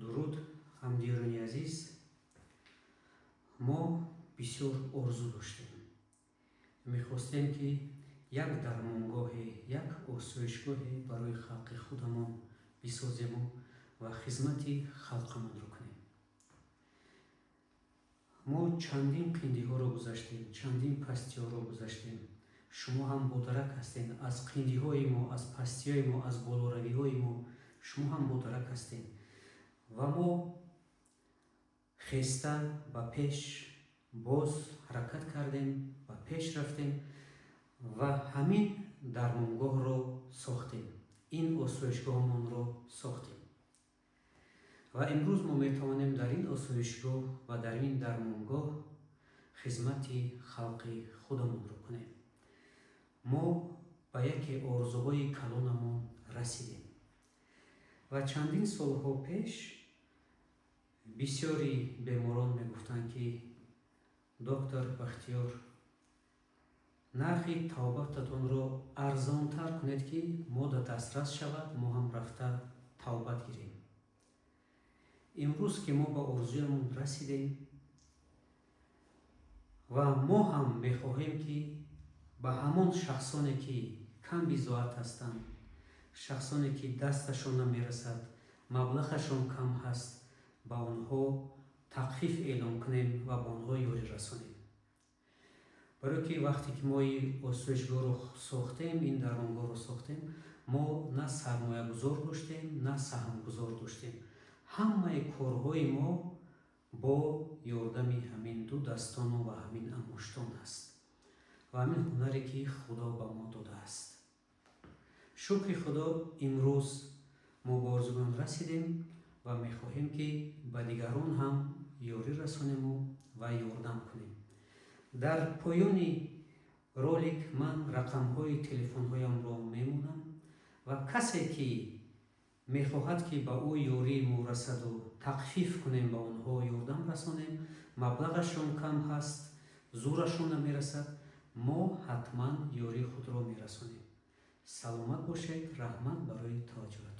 Дуруд, ҳамдиёрони азиз! Мо бисёр орзу доштем, мехостем, ки як дармонгоҳе, як осоишгоҳе барои халқи худамон бисозему ва хизмати халқамонро кунем. Мо чандин қиндиҳоро гузаштем, чандин пастиҳоро гузаштем. Шумо ҳам бодарак ҳастед аз қиндиҳои мо, аз пастиҳои мо, аз болоравиҳои мо. Шумо ҳам бодарак ҳастед ва мо хеста ба пеш боз ҳаракат кардем, ба пеш рафтем ва ҳамин дармонгоҳро сохтем, ин осоишгоҳамонро сохтем. Ва имрӯз мо метавонем дар ин осоишгоҳ ва дар ин дармонгоҳ хизмати халқи худамонро кунем. Мо ба яке орзуҳои калонамон расидем. Ва чандин солҳо пеш бисёри беморон мегуфтанд, ки доктор Бахтиёр, нархи табобататонро арзонтар кунед, ки мо да дастрас шавад, мо ҳам рафта табобат гирем. Имрӯз ки мо ба орзуямон расидем ва мо ҳам мехоҳем, ки ба ҳамон шахсоне, ки камбизоат ҳастанд, шахсоне, ки дасташон намерасад, маблағашон кам ҳаст, ба онҳо тахфиф эълон кунем ва ба онҳо ёрӣ расонем. Барое ки вақте ки мо ин осоишгоҳро сохтем, ин дармонгоҳро сохтем, мо на сармоягузор доштем, на саҳмгузор доштем. Ҳамаи корҳои мо бо ёрдами ҳамин ду дастону ва ҳамин ангуштон аст ва ҳамин ҳунаре, ки Худо ба мо додааст. Шукри Худо, имрӯз мо ба орзугон расидем ва мехоҳем, ки ба дигарон ҳам ёрӣ расонему ва ёрдам кунем. Дар поёни ролик ман рақамҳои телефонҳоямро мемонам ва касе, ки мехоҳад, ки ба ӯ ёрии мо расаду тахфиф кунем, ба онҳо ёрдам расонем, маблағашон кам ҳаст, зӯрашон намерасад, мо ҳатман ёрии худро мерасонем. Саломат бошед, раҳмат барои таваҷҷӯҳатон.